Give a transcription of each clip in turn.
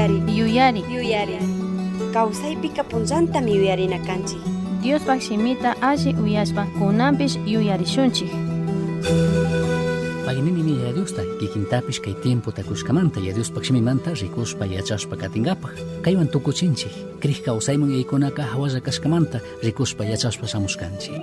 Yuyari. Yuyari. Yuyari. Kawsaypika punllantami yuyarina kanchik. Diospaj shimita alli uyashpa kunanpish yuyarishunchik. Pagninimi Yaya Diosta kikintapish kay tiempota kushkamanta Yaya Diospaj shimimanta rikushpa yachashpa katingapaj. Kaywan tukuchinchik. Krij kawsayman yaykunaka hawalla kashkamanta rikushpa yachashpa shamushkanchik.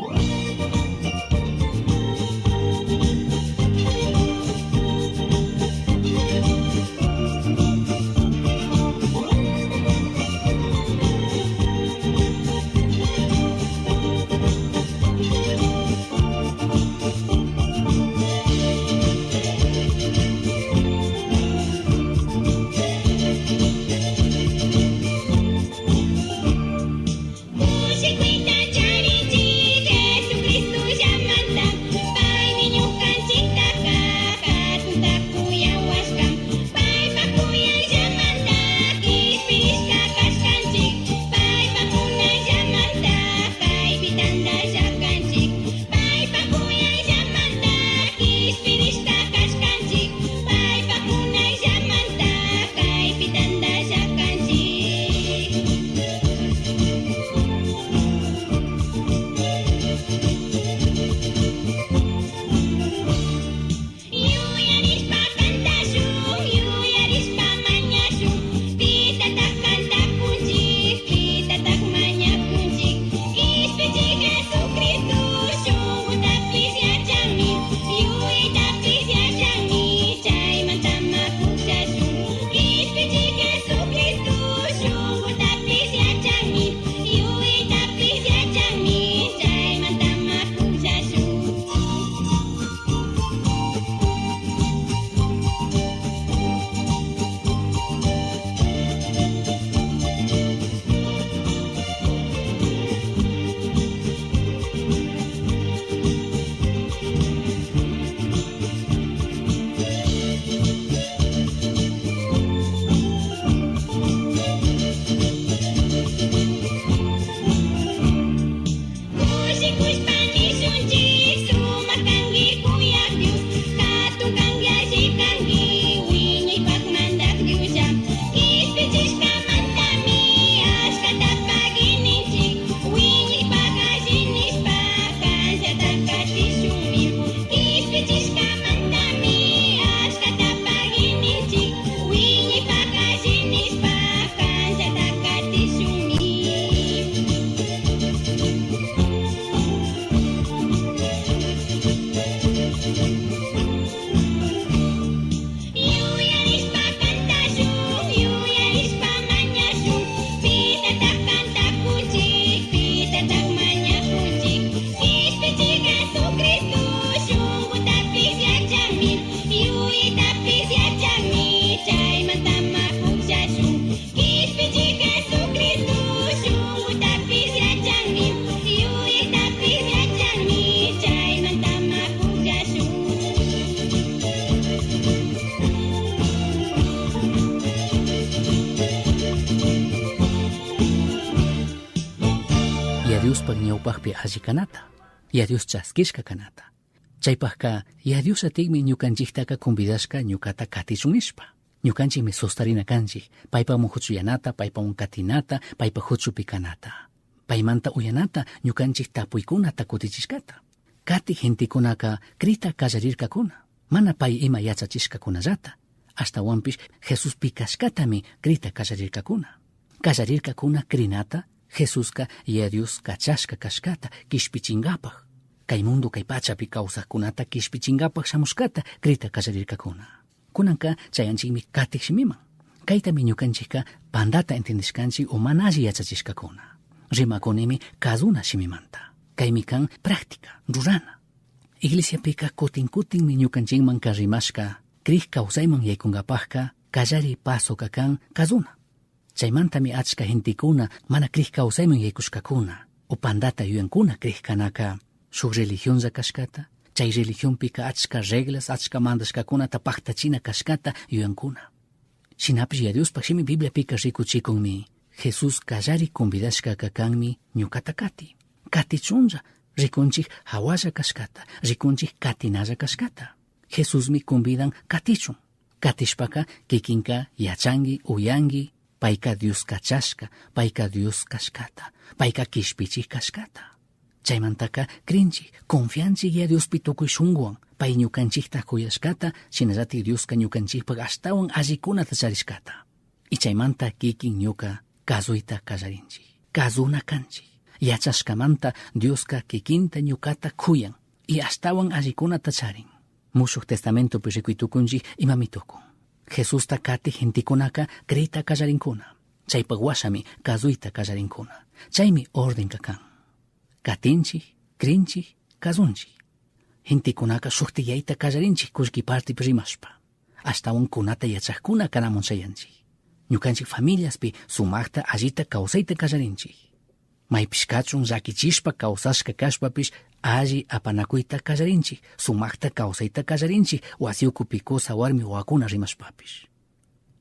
Kushikuyta charinchik Jesucristollamanta, paymi ñukanchiktaqa hatunta kuyawashka, paypa kuyayllamanta qishpirishka kashkanchik, paypa munayllamanta kaypi tantalla kanchik, paypa kuyayllamanta qishpirishka kashkanchik, paypa munayllamanta kaypi tantalla kanchik. Yuyarishpa cantashun, yuyarishpa mañashun, pitataj cantakunchik, pitataj mañakunchik, Quishpichij Jesucristo shunqutapish yachanmi, yuyaytapish yachanmi, chaymanta mapushashun. Quishpichij Jesucristo shunqutapish yachanmi, yuyaytapish yachanmi, chaymanta mapushashun. Kushikushpa nishunchik, sumak kanki kuyak Dios, hatun kanki alli kanki, wiñaypaq mandak Dioslla. Quishpichishkamantami ashkata paguininchik, wiñaypaq alli nishpa kanllata katishunmi. Quishpichishkamantami ashkata paguininchik, wiñaypaq alli nishpa kanllata katishunmi. Yuyarishpa cantashun, yuyarishpa mañashun, pitataj cantakunchik, pitataj mañakunchik, Quishpichij Jesucristo shunqutapish yachanmi, yuyaytapish yachanmi, chaymanta mapushashun. Quishpichij Jesucristo shunqutapish yachanmi, yuyaytapish yachanmi, chaymanta mapushashun. Yaya Diospaj ñawpajpi alli kanata, Yaya Dios chaskishka kanata. Chaypajka Yaya Dios atikmi ñukanchiktaka convidashka ñukata katichun nishpa. Ñukanchikmi sostarina kanchik, paypamun huchuyanata, paypamun katinata, paypa huchupi kanata. Paymanta uyanata, ñukanchik tapuykunata kutichishkata. Kati gentekunaka krita kallarirkakuna, mana pay ima yachachishkakunallata. Ashtawanpish Jesuspi kashkatami krita kallarirkakuna. Kallarirkakuna krinata, Jesuska Yaya Dios kachashka kashkata kishpichingapaj. Kay mundo kay pachapi kawsajkunata kishpichingapaj shamushkata krita kallarirkakuna. Kunanka chayanchikmi katik shimiman. Kaytami ñukanchikka pandata entendishkanchik o mana alli yachachishkakuna. Rimakunimi kazuna shimimanta. Kaymi kan práctica, rurana. Iglesiapika kutin kutinmi ñukanchikmanka rimashka, krij kawsayman yaykunkapajka kallari pasoka kan kazuna. Chaymantami achka gentekuna mana krij kawsayman yaykushkakuna o pandata yuyankuna krij kanaka shuk religionlla kashkata, chay religionpika achka reglas, achka mandashkakunata paktachina kashkata yuyankuna. Shinapish Yaya Diospaj shimi Bibliapika rikuchikunmi, Jesús kallari convidashkaka kanmi ñukata kati. Katichunlla rikunchik hawalla kashkata, rikunchik katinalla kashkata. Jesusmi convidan katichun. Katishpaka kikinka yachanki, uyanki, payka Dios kachashka, payka Dios kashkata, payka kishpichik kashkata. Chaymantaka crinchik, confianchik ya Diospi tukuy shunkuwan, pay ñukanchikta kuyashkata, shinallatik Dioska ñukanchikpak ashtawan allikunata charishkata. Y chaymanta kikin ñuka kazuyta kallarinchik, kazuna kanchik. Yachashkamanta Dioska kikinta ñukata kuyan y ashtawan allikunata charin. Mushuq Testamentopi rikuy tukunchik imami tukun. Jesusta katik gentekunaka criyta kallarinkuna. Chaypak washami kazuyta kallarinkuna. Chaymi ordenka kan. Katinchik, crinchik, kazunchik. Gentekunaka shuktiyayta kallarinchik kullki partipi rimashpa. Ashtawan kunata yachaqkuna kanamun chayanchik. Ñukanchik familiaspi sumaqta allita kawsayta kallarinchik. Maypish kachun llakichishpa kawsashka kashpapish alli apanakuyta kallarinchik, sumaqta kawsayta kallarinchik, wasi ukupi kusa warmi wawakuna rimashpapish.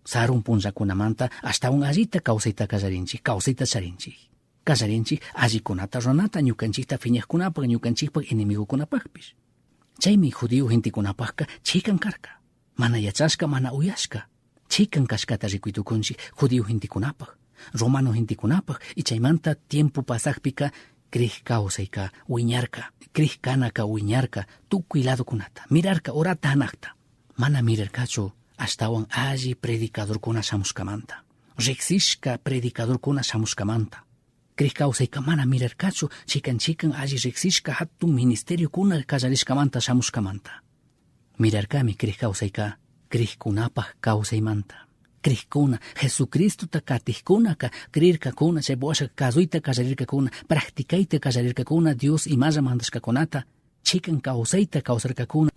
Sarun punllakunamanta ashtawan allita kawsayta kallarinchik, kawsayta charinchik. Kallarinchik allikunata ruranata ñukanchikta phiñaqkunapaq, ñukanchikpaq enemigukunapaqpish. Chaymi judío gentekunapaqqa chikan karka. Mana yachashka, mana uyashka. Chikan kashkata rikuy tukunchik judío gentekunapaq, romano gentekunapaq, y chaymanta tiempo pasaqpika crij kawsayka wiñarka, crij kanaka wiñarka tukuy ladokunata, mirarka urata hanaqta. Mana mirarkachu ashtawan alli predicadorkuna shamushkamanta, riqsishka predicadorkuna shamushkamanta. Crij kawsayka mana mirarkachu chikan chikan alli riqsishka hatun ministeriokuna kallarishkamanta shamushkamanta. Mirarkami crij kawsayka crijkunapaq kawsaymanta. Crijkuna, Jesucristota katijkunaka, crirkakuna, chay washa kazuyta kallarirkakuna, practicayta kallarirkakuna, Dios imalla mandashkakunata, chikan kawsayta kawsarkakuna.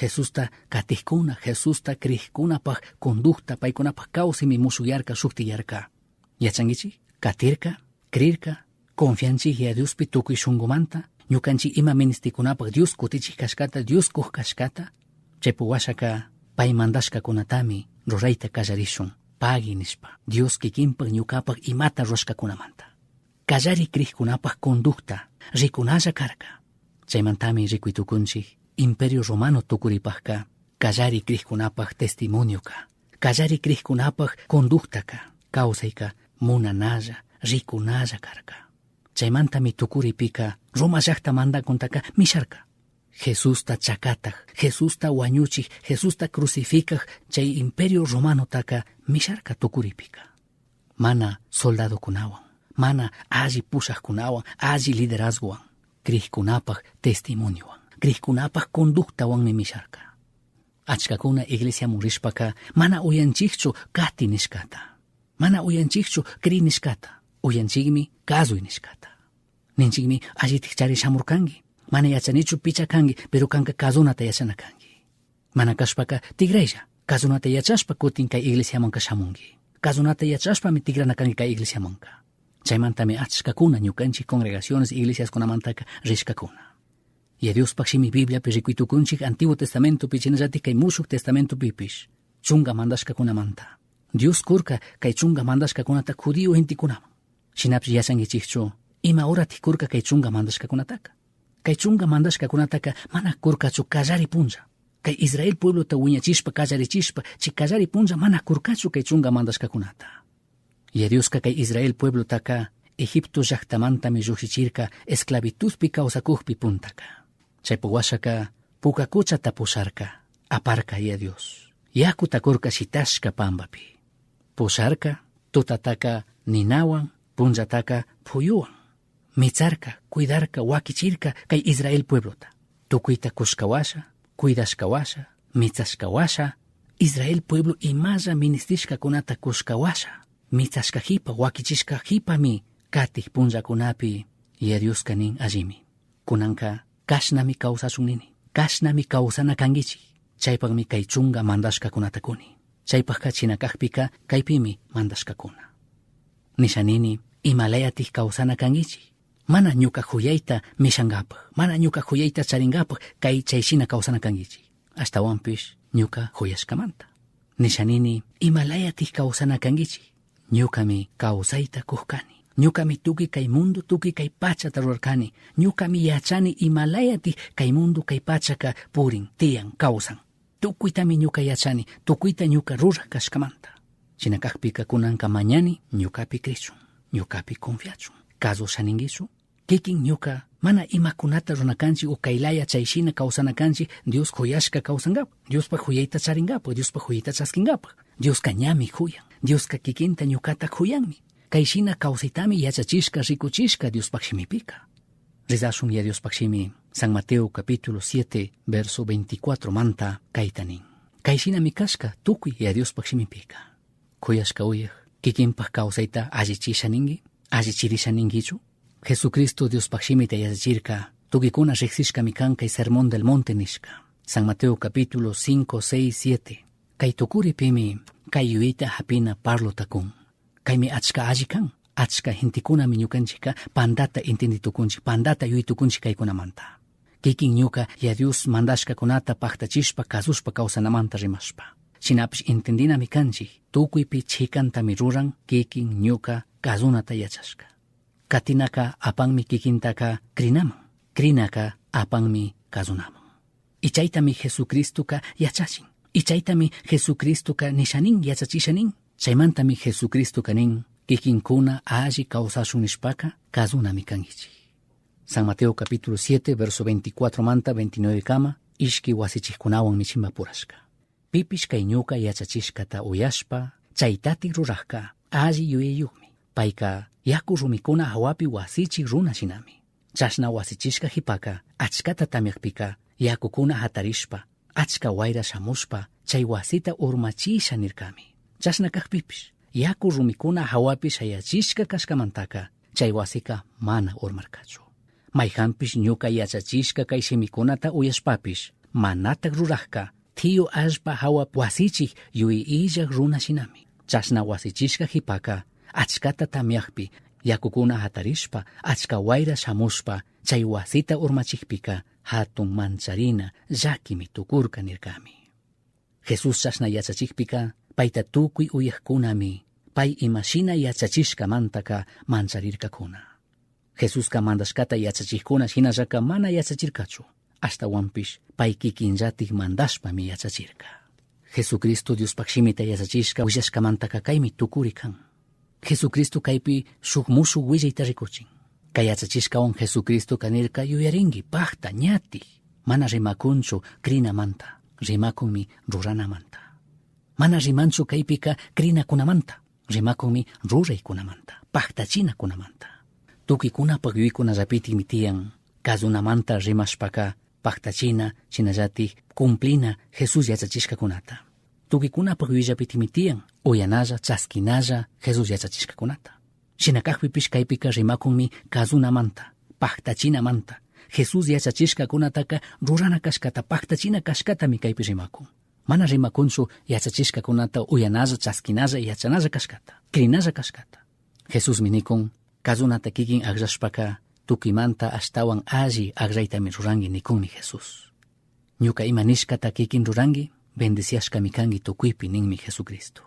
Jesusta katijkuna, Jesusta crijkunapaq conducta, paykunapaq kawsaymi mushuyarka, shuktiyarka. Yachankichik? Katirka, crirka, confianchik ya Diospi tukuy shunkumanta, ñukanchik ima ministikunapaq Dios kutichik kashkata, Dios kuq kashkata, chaypu washaka pay mandashkakunatami rurayta kallarishun, pagui nishpa, Dios kikinpak ñukapak imata rurashkakunamanta. Kallari crijkunapaq conducta, rikunalla karka. Chaymantami rikuy tukunchik, Imperio Romano tukuripaqka, kallari crijkunapaq testimonioka, kallari crijkunapaq conductaka, kawsayka munanalla, rikunalla karka. Chaymantami tukuripika Roma llaqta mandakuntaka misharka. Jesusta chakataj, Jesusta wañuchik, Jesusta crucificaj, chay Imperio Romanotaka misharka tukuripika. Mana soldadokunawan, mana alli pushaqkunawan, alli liderazgowan, crijkunapaq testimoniowan, crijkunapaq conductawanmi misharka. Achkakuna iglesiaman rishpaka mana uyanchikchu kati nishkata, mana uyanchikchu cri nishkata, uyanchikmi kazuy nishkata. Ninchikmi allitik chari shamurkanki, mana yachanichu picha kanki, pero kanka kazunata yachana kanki. Mana kashpaka tigraylla, kazunata yachashpa kutin kay iglesiamanka shamunki. Kazunata yachashpami tigrana kanki kay iglesiamanka. Chaymantami achkakuna ñukanchik congregaciones iglesiaskunamantaka rishkakuna. Y Diospaq shimi Bibliapi rikuy tukunchik Antiguo Testamentopi shinallatik kay Mushuq Testamentopipish chunka mandashkakunamanta. Dios kurka kay chunka mandashkakunata judío gentekunaman. Shinapish yachankichikchu ima horatik kurka kay chunka mandashkakunataka. Kay chunka mandashkakunataka mana kurkachu kallari punlla. Kay Israel pueblota wiñachishpa kallarichishpa chay kallari punlla mana kurkachu kay chunka mandashkakunata. Y Dioska kay Israel pueblotaka Egipto llaqtamantami lluqshichirka esclavitudpi kawsakukpi puntaka. Chaypuk washaka puka quchata pusharka, aparka ya Dios. Yakuta kurka shitashka pampapi. Pusharka, tutataka ninawan, punllataka phuyuwan. Mitsarka, cuidarka, wakichirka kay Israel pueblota. Tukuyta kushka washa, cuidashka washa, mitsashka washa, Israel pueblo imalla ministishkakunata kushka washa, mitsashka hipa, wakichishka hipami katik punllakunapi ya Dioska nin allimi. Kunanka kashnami kawsashun nini, kashnami kawsana kankichik. Chaypaqmi kay chunka mandashkakunata kuni. Chaypaqka china kaqpika kaypimi mandashkakuna. Nisha nini imalayatik kawsana kankichik. Mana ñuka huyayta mishankapaq, mana ñuka huyayta charinkapaq kay chayshina kawsana kankichik. Ashtawanpish ñuka huyashkamanta. Nisha nini imalayatik kawsana kankichik. Ñukami kawsayta kuqkani. Ñukami tukuy kay mundo, tukuy kay pachata rurarkani. Ñukami yachani imalayatik kay mundo kay pachaka purin, tiyan, kawsan. Tukuytami ñuka yachani, tukuyta ñuka ruraj kashkamanta. Shina kakpika kunanka mañani ñukapi krichun, ñukapi confiachun. Kazusha ninkichu? Kikin ñuka mana imakunata runakanchik o kaylaya chayshina kawsanakanchik Dios kuyashka kawsankapaq, Diospaj kuyayta charinkapaq, Diospaj kuyayta chaskinkapaq. Dioska ñami kuyan, Dioska kikinta ñukata kuyanmi. Kayshina kawsaytami yachachishka rikuchishka Diospaj shimipika. Rezashun ya Diospaj shimi San Mateo capítulo 7 verso 24 manta kayta nin. Kayshinami kashka tukuy ya Diospaj shimipika. Kuyashka uyaj, kikinpaj kawsayta allichisha ninki, allichirisha ninkichu? Jesucristo Diospaj shimita yachachirka, tukikuna riqsishkami kan kay Sermón del Monte nishka. San Mateo capítulo 5, 6, 7. Kay tukuripimi kay yuyayta hapina parlota kun. Kaymi achka alli kan, achka gentekunami ñukanchikka pandata entenditukunchik, pandata yuyaytukunchik kaykunamanta. Kikin ñuka ya Dios mandashkakunata paktachishpa kasushpa kawsanamanta rimashpa. Shinapish entendinami kanchik, tukuypi chikantami ruran kikin ñuka kasunata yachashka. Katinaka apanmi kikintaka krinaman, krinaka apanmi kasunaman. Y chaytami Jesucristoka yachachin. Y chaytami Jesucristoka nishanin yachachishanin. Chaymantami Jesucristoka nin kikinkuna alli kawsashun nishpaka kasunami kankichik. San Mateo capítulo 7 verso 24 manta 29 kama ishki wasichikkunawan chimpapurashka. Pipish kay ñuka yachachishkata uyashpa chaytatik rurajka alli yuyayukmi. Payka yaku rumikuna hawapi wasichik runa shinami. Chashna wasichishka hipaka achkata tamyakpika yakukuna hatarishpa achka wayra shamushpa chay wasita urmachisha nirkami. Chashna kakpipish yaku rumikuna hawapi shayachishka kashkamantaka chay wasika mana urmarkachu. Mayhanpish ñuka yachachishka kay shimikunata uyashpapish manatak rurajka thiyu allpa hawa wasichik yuy illak runa shinami. Chashna wasichishka hipaka achkata tamyakpi yakukuna hatarishpa achka wayra shamushpa chay wasita urmachikpika hatun mancharina llakimi tukurka nirkami. Jesús chashna yachachikpika payta tukuy uyajkunami pay imashina yachachishkamantaka mancharirkakuna. Jesuska mandashkata yachachikkuna shinallaka mana yachachirkachu, ashtawanpish pay kikinllatik mandashpami yachachirka. Jesucristo Diospaj shimita yachachishka willashkamantaka kaymi tukuri kan. Jesucristo kaypi shuk mushuk willayta rikuchin. Kay yachachishkawan Jesucristo kanirka yuyarinki pakta ñatik, mana rimakunchu krinamanta, rimakunmi ruranamanta. Mana rimanchu kaypika krinakunamanta, rimakunmi ruraykunamanta, paktachinakunamanta. Tukuykunapak yuyaykunallapitikmi tiyan, kasunamanta rimashpaka paktachina, shinallatik cumplina Jesús yachachishkakunata. Tukuykunapak yuyayllapitikmi tiyan, uyanalla, chaskinalla Jesús yachachishkakunata. Shina kakpipish kaypika rimakunmi kasunamanta, paktachinamanta. Jesús yachachishkakunataka rurana kashkata, paktachina kashkatami kaypi rimakun. Mana rimakunchu yachachishkakunata uyanalla, chaskinalla, yachanalla kashkata, krinalla kashkata. Jesusmi nikun, kasunata kikin akllashpaka tukuymanta ashtawan alli akllaytami ruranki nikunmi Jesús. Ñuka ima nishkata kikin ruranki, bendiciashkami kanki tukuypi ninmi Jesucristo.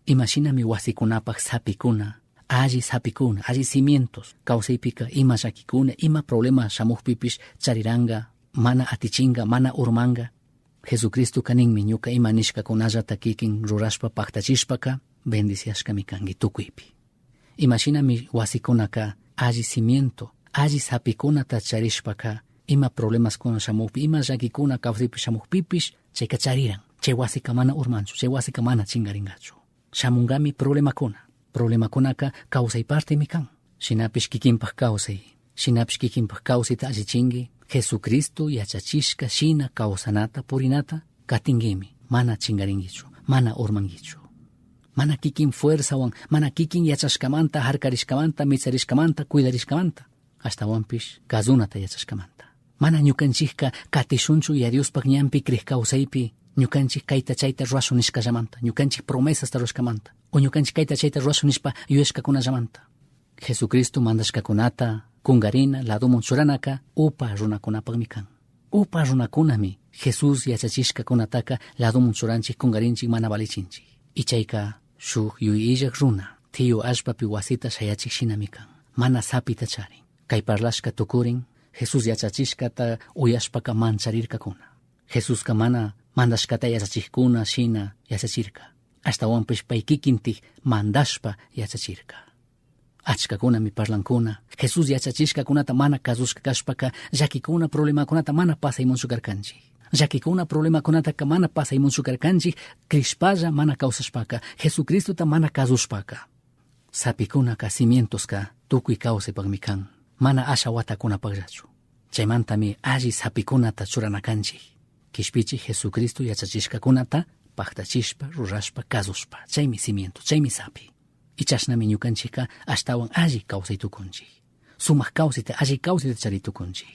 Imashinami wasikunapaj sapikuna, alli sapikuna, alli cimientos, kawsaypika ima llakikuna, ima problema shamukpipish chariranka, mana atichinka, mana urmanka. Jesucristoka ninmi ñuka ima nishkakunallata kikin rurashpa paktachishpaka bendiciashkami kanki tukuypi. Imashinami wasikunaka alli cimiento, alli sapikunata charishpaka ima problemaskuna shamukpi, ima llakikuna kawsaypi shamukpipish chayka chariran, chay wasika mana urmanchu, chay wasika mana chingarinkachu. Shamunkami problemakuna, problemakunaka kawsay partemi kan. Shinapish kikinpak kawsay, shinapish kikinpak kawsayta allichinki, Jesucristo yachachishka shina kawsanata purinata katinkimi, mana chingarinkichu, mana urmankichu. Mana kikin fuerzawan, mana kikin yachashkamanta, harkarishkamanta, mitsarishkamanta, cuidarishkamanta, ashtawanpish kasunata yachashkamanta. Mana ñukanchikka katishunchu ya Diospaj ñanpi krik kawsaypi, ñukanchik kayta chayta rurashun nishkallamanta, ñukanchik promesasta rurashkamanta, o ñukanchik kayta chayta rurashun nishpa yuyashkakunallamanta. Jesucristo mandashkakunata kunkarina ladomun churanaka upa runakunapakmi kan. Upa runakunami Jesús yachachishkakunataka ladomun churanchik kunkarinchik mana valichinchik. Y chayka shuk yuyillak runa, thiyu allpapi wasita shayachik shinami kan. Mana sapita charin. Kay parlashka tukurin, Jesús yachachishkata uyashpaka mancharirkakuna. Jesuska mana Mandashkata yachachikuna shina yachachirka. Ashtawanpish pay kikintik mandashpa yachachirka. Achkakunami parlankuna. Jesús yachachishkakunata mana kazushka kashpaka llakikuna problemakunata mana pasaymunchu karkanchik. Llakikuna problemakunataka mana pasaymunchu karkanchik, crishpalla mana kawsashpaka, Jesucristota mana kazushpaka. Sapikunaka cimientoska tukuy kawsaypaqmi kan, mana asha watakunapaqllachu. Chaymantami alli sapikunata churana kanchik. Kishpichi Jesucristo yachachishkakunata paktachishpa, rurashpa, kazushpa. Chaymi cimiento, chaymi sapi. Y chashnami ñukanchikka ashtawan alli kawsay tukunchik. Sumak kawsayta, alli kawsayta chari tukunchik.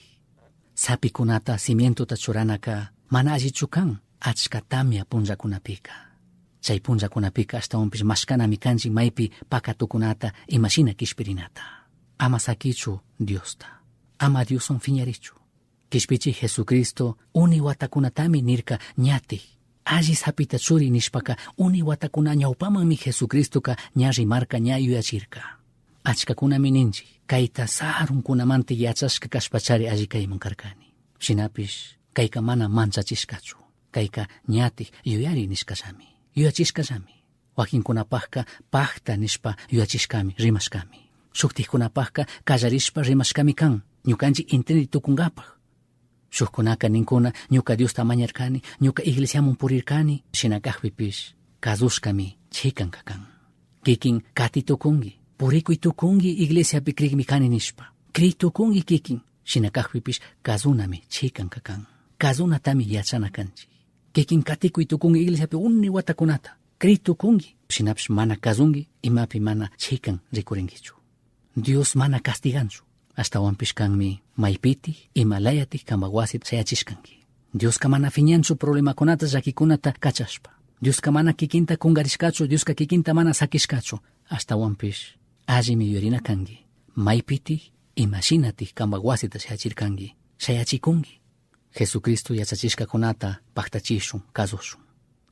Sapikunata, cimientota churanaka mana allichu kan achka tamya punllakunapika. Chay punllakunapika ashtawanpish mashkanami kanchik maypi pakatukunata imashina kishpirinata. Ama sakichu Diosta. Ama Dioswan phiñarichu. Kishpichi Jesucristo uni watakunatami nirka ñatik. Alli sapita churi nishpaka uni watakuna ñawpamanmi Jesucristoka ña rimarka ña yuyachirka. Achkakunami ninchik, kayta sarunkunamanta yachashka kashpachari alli kayman karkani. Shinapish kayka mana manchachishkachu. Kayka ñatik yuyari nishkallami, yuyachishkallami. Wakinkunapaqka pakta nishpa yuyachishkami, rimashkami. Shuktikkunapaqka kallarishpa rimashkami kan, ñukanchik intendi tukunkapaq. Shukkunaka ninkuna ñuka Diosta mañarkani, ñuka iglesiaman purirkani, shina kajpipish kazushkami chikanka kan. Kikin kati tukunki, purikuy tukunki iglesiapi krikmi kani nishpa. Kri tukunki kikin, shina kajpipish kazunami chikanka kan. Kazunatami yachana kanchik. Kikin katikuy tukunki iglesiapi uni watakunata, kri tukunki, shinapish mana kazunki, imapi mana chikan rikurinkichu. Dios mana castiganchu. Ashtawanpish kanmi maypitik, imalayatik kanpak wasita shayachishkanki. Dioska mana phiñanchu problemakunata llakikunata kachashpa. Dioska mana kikinta kungarishkachu, Dioska kikinta mana sakishkachu. Ashtawanpish allimi yuyarina kanki. Maypitik, imashinatik kanpak wasita shayachirkanki, shayachikunki. Jesucristo yachachishkakunata paktachishun, kazushun.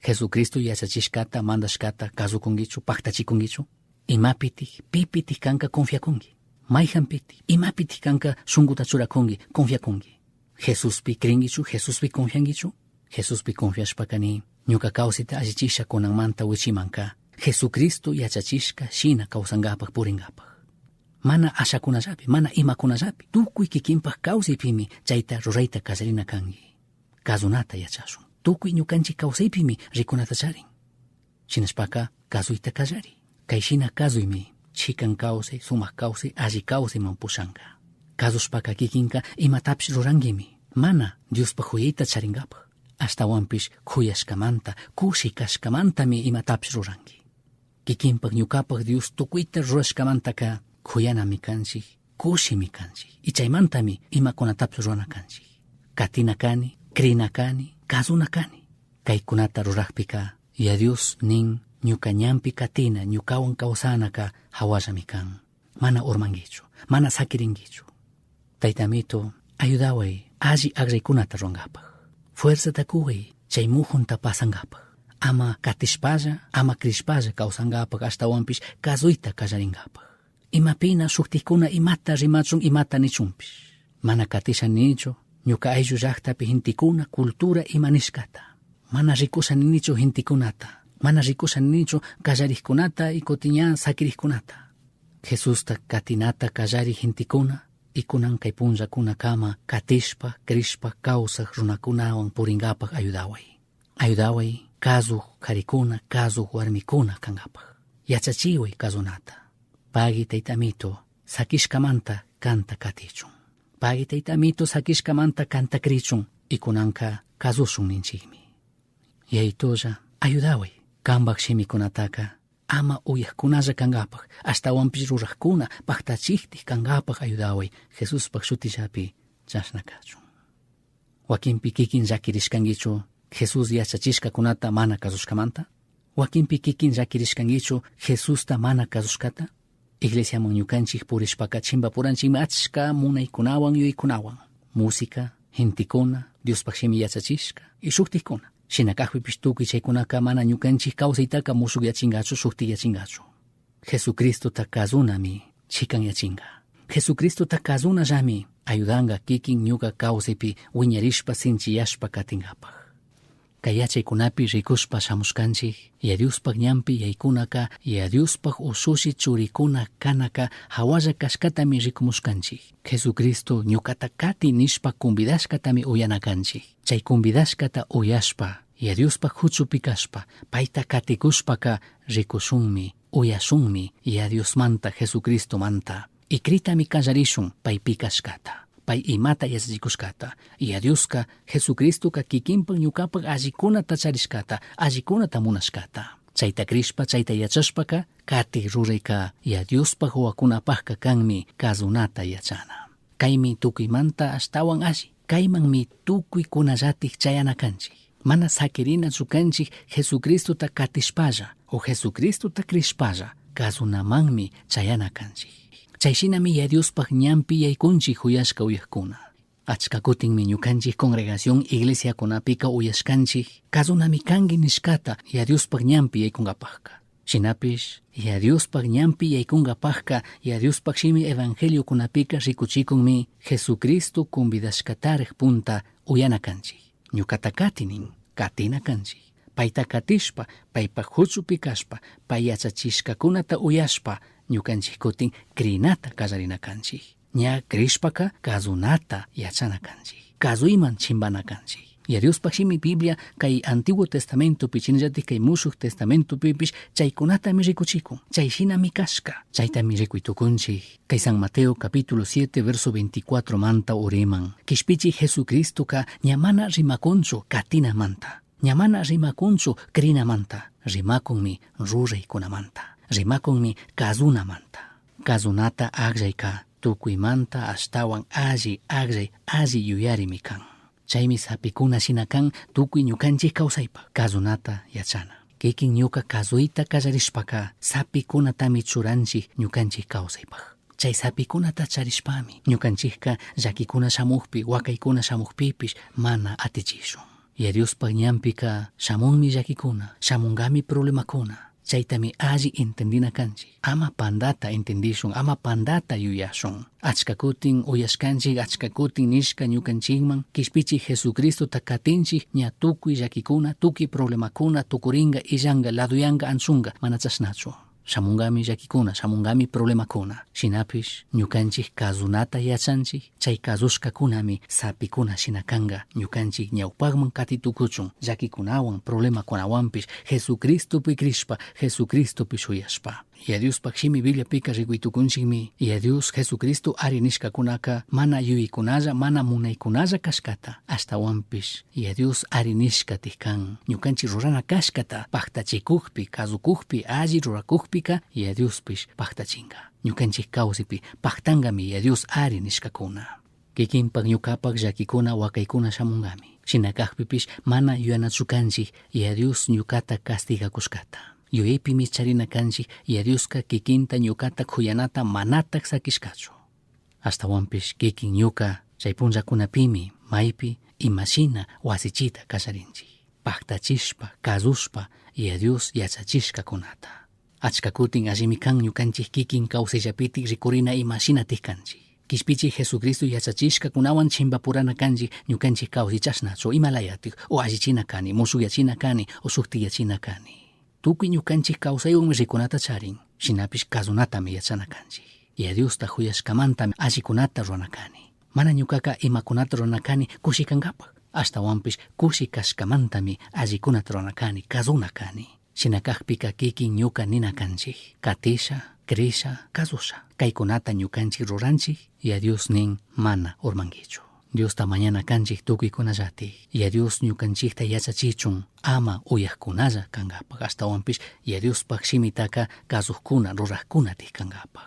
Jesucristo yachachishkata, mandashkata kazukunkichu, paktachikunkichu. Imapitik, pipitik kanka confiakunki. Mayhanpitik, imapitik kanka shunkuta churakunki, confiakunki. Jesuspi krinkichu, Jesuspi confiankichu. Jesuspi confiashpaka ni ñuka kawsayta allichisha kunanmanta wichimanka Jesucristo yachachishka shina kawsankapak purinkapak. Mana ashakunallapi, mana imakunallapi, tukuy kikinpak kawsaypimi chayta rurayta kallarina kanki. Kazunata yachashun. Tukuy ñukanchik kawsaypimi rikunata charin. Shinashpaka kazuyta kallari. Kay shina kazuymi chikan kawsay, sumak kawsay, alli kawsayman pushanka. Kazushpaka kikinka imatapish rurankimi. Mana Diospaj huyayta charinkapak. Ashtawanpish kuyashkamanta, kushi kashkamantami imatapish ruranki. Kikinpak ñukapak Dios tukuyta rurashkamantaka kuyanami kanchik, kushimi kanchik. Y chaymantami imakunatapish rurana kanchik. Katina kani, krina kani, kazuna kani. Kaykunata rurakpika, ya Dios nin ñuka ñanpi katina, ñukawan kawsanaka hawallami kan. Mana urmankichu, mana sakirinkichu. Taytamito, ayudaway alli akraykunata rurankapak. Fuerzata kuway chay mujunta pasankapak. Ama katishpalla, ama krishpalla kawsankapak, ashtawanpish kazuyta kallarinkapak. Imapina shuktikuna imata rimachun, imata nichunpish. Mana katisha ninichu, ñuka ayllu llaktapi gentikuna, cultura ima nishkata. Mana rikusha ninichu gentekunata. Mana rikusha ninichu kallarikkunata y kutin sakirikkunata. Jesusta katinata kallari gentekuna y kunan kay punllakunakama katishpa, krishpa, kawsak runakunawan purinkapak ayudaway. Ayudaway kazuk karikuna, kazuk warmikuna kankapak. Yachachiway kazunata. Pagui taytamito, sakishkamanta kanta katichun. Pagui taytamito, sakishkamanta kanta krichun y kunanka kazushun ninchikmi. Yayitolla, ayudaway kanpak shimikunataka ama uyakkunalla kankapak, ashtawanpish rurakkuna paktachiktik kankapak ayudaway Jesuspak shutillapi chashna kachun. Wakinpi kikin llakirishkankichu Jesús yachachishkakunata mana kazushkamanta? Wakinpi kikin llakirishkankichu Jesusta mana kazushkata? Iglesiaman ñukanchik purishpaka chimbapuranchikmi achka munaykunawan yuyaykunawan. Música, gentekuna, Diospaj shimi yachachishka y shuktikkuna. Shina kajpipish tukuy chaykunaka mana ñukanchik kawsaytaka mushukyachinkachu, shuktikyachinkachu. Jesucristota kazunami chikanyachinka. Jesucristota kazunallami ayudanka kikin ñuka kawsaypi wiñarishpa sinchiyashpa katinkapak. Kay yachaykunapi rikushpa shamushkanchik, Yaya Diospaj ñanpi yaykunaka, Yaya Diospaj ushushi churikuna kanaka hawalla kashkatami rikumushkanchik. Jesucristo ñukata kati nishpa convidashkatami uyana kanchik. Chay convidashkata uyashpa, Yaya Diospaj huchupi kashpa, payta katikushpaka rikushunmi, uyashunmi Yaya Diosmanta, Jesucristomanta. Y critami kallarishun paypi kashkata, pay imata yachachikushkata. Yaya Dioska, Jesucristoka kikinpak ñukapak allikunata charishkata, allikunata munashkata. Chayta crishpa, chayta yachashpaka, kati rurayka Yaya Diospaj wawakunapajka kanmi kazunata yachana. Kaymi tukuymanta ashtawan alli. Kaymanmi tukuykunallatik chayana kanchik. Mana sakirinachu kanchik Jesucristota katishpalla o Jesucristota crishpalla kazunamanmi chayana kanchik. Chay shinami Yaya Diospaj ñanpi yaykunchik huyashka uyajkuna. Achka kutinmi ñukanchik congregación iglesiakunapika uyashkanchik kazunami kanki nishkata Yaya Diospaj ñanpi yaykunkapajka. Shinapish Yaya Diospaj ñanpi yaykunkapajka Yaya Diospaj shimi evangeliokunapika rikuchikunmi Jesucristo convidashkatarik punta uyana kanchik. Ñukata kati nin, katina kanchik. Payta katishpa, paypaj huchupi kashpa, pay yachachishkakunata uyashpa, ñukanchik kutin crinata kallarina kanchik. Ña crishpaka kazunata yachana kanchik. Kazuyman chimbana kanchik. Yaya Diospaj shimi Biblia kay Antiguo Testamentopi shinallatik kay Mushuj Testamentopipish chaykunatami rikuchikun. Chay shinami kashka. Chaytami rikuy tukunchik. Kay San Mateo capítulo 7 verso 24 manta uriman. Kishpichi Jesucristoka ña mana rimakunchu katinamanta. Ña mana rimakunchu crinamanta. Rimakunmi ruraykunamanta. Rimakunmi kazunamanta. Kazunata akllayka tukuymanta ashtawan alli akllay alli yuyarimi kan. Chaymi sapikuna shina kan tukuy ñukanchik kawsaypak kazunata yachana. Kikin ñuka kazuyta kallarishpaka sapikunatami churanchik ñukanchik kawsaypak. Chay sapikunata charishpami ñukanchikka llakikuna shamukpi, wakaykuna shamukpipish mana atichishun. Yaya Diospaj ñanpika shamunmi llakikuna, shamunkami problemakuna. Chaytami alli entendina kanchik. Ama pandata entendishun, ama pandata yuyashun. Achka kutin uyashkanchik, achka kutin nishka ñukanchikman, kishpichik Jesucristota katinchik, ña tukuy llakikuna, tukuy problemakuna, tukuringa, illanka, laduyanka, anchunka, mana chashnachu. Shamunkami llakikuna, shamunkami problemakuna. Shinapish ñukanchik kazunata yachanchik, chay kazushkakunami sapikuna shina kanka ñukanchik ñawpakman katitukuchun, llakikunawan, problemakunawanpish, Jesucristopi crishpa, Jesucristopi shuyashpa. Yaya Diospaj shimi Bibliapika rikuytukunchikmi, Yaya Dios Jesucristo ari nishkakunaka mana yuyaykunalla, mana munaykunalla kashkata, ashtawanpish Yaya Dios ari nishkatik kan. Ñukanchik rurana kashkata paktachikukpi, kazukukpi, alli rurakukpika, Yaya Diospish paktachinka. Ñukanchik kawsaypi paktankami Yaya Dios ari nishkakuna. Kikinpak ñukapak llakikuna wakaykuna shamunkami. Shina kakpipish mana yuyanachu kanchik Yaya Dios ñukata castigakushkata. Yuyaypimi charina kanchik Yaya Dioska kikinta ñukata kuyanata manatak sakishkachu. Ashtawanpish kikin ñuka chay punllakunapimi maypi imashina wasichita kallarinchik. Paktachishpa, kazushpa Yaya Dios yachachishkakunata. Achka kutin allimi kan ñukanchik kikin kawsayllapitik rikurina imashinatik kanchik. Kishpichik Jesucristo yachachishkakunawan chimpapurana kanchik ñukanchik kawsay chashnachu imalayatik o allichina kani, mushuyachina kani o shuktiyachina kani. Tukuy ñukanchik kawsaywanmi rikunata charin, shinapish kazunatami yachana kanchik. Yaya Diosta huyashkamantami allikunata rurana kani. Mana ñukaka imakunata rurana kani kushikankapaj, ashtawanpish kushi kashkamantami allikunata rurana kani, kazuna kani. Shina kakpika kikin ñuka nina kanchik, katisha, crisha, kazusha. Kaykunata ñukanchik ruranchik, Yaya Dios nin mana urmankichu. Diosta mañana kanchik tukuykunallatik. Yaya Dios ñukanchikta yachachichun ama uyajkunalla kankapaj, ashtawanpish Yaya Diospaj shimitaka kazujkuna, rurajkunatik kankapaj.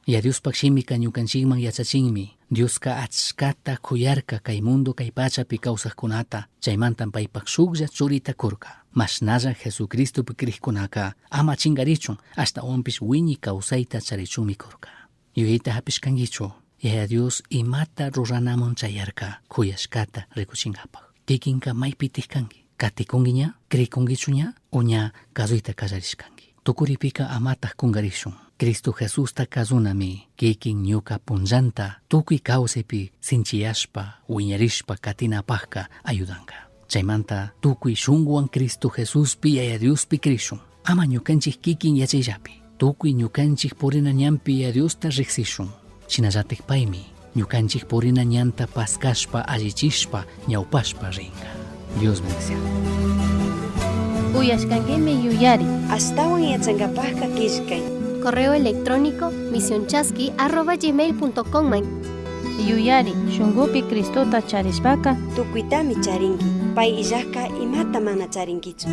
Yaya Diospaj shimika ñukanchikman yachachinmi. Dioska achkata kuyarka kay mundo kay pachapi kawsajkunata, chaymantan paypaj shuklla churita kurka. Mashnalla Jesucristopi krikkunaka ama chinkarichun, ashtawanpish wiñi kawsayta charichunmi kurka. Yuyayta hapishkankichu, Yaya Dios imata ruranaman chayarka kuyashkata rikuchinkapaj. Kikinka maypitik kanki, katikunki ña, krikunkichu ña, o ña kazuyta kallarishkanki. Tukuripika amataj kunkarishun. Cristo Jesusta kazunami kikin ñuka punllanta tukuy kawsaypi sinchiyashpa, wiñarishpa katinapajka ayudanka. Chaymanta tukuy shunguwan Cristo Jesuspi Yaya Diospi krishun. Ama ñukanchik kikin yachayllapi. Tukuy ñukanchik purina ñanpi Yaya Diosta riksishun. Shinallatik paymi ñukanchik purina ñanta paskashpa allichishpa ñawpashpa rinka. Dios bendiciado. Uyashkankimi yuyari. Ashtawan yachankapajka killkay. Correo electrónico misionchasqui@gmail.com man. Yuyari shunkupi Cristota charishpaka Tukuytami charinki. Pay illajka imata mana charinkichu.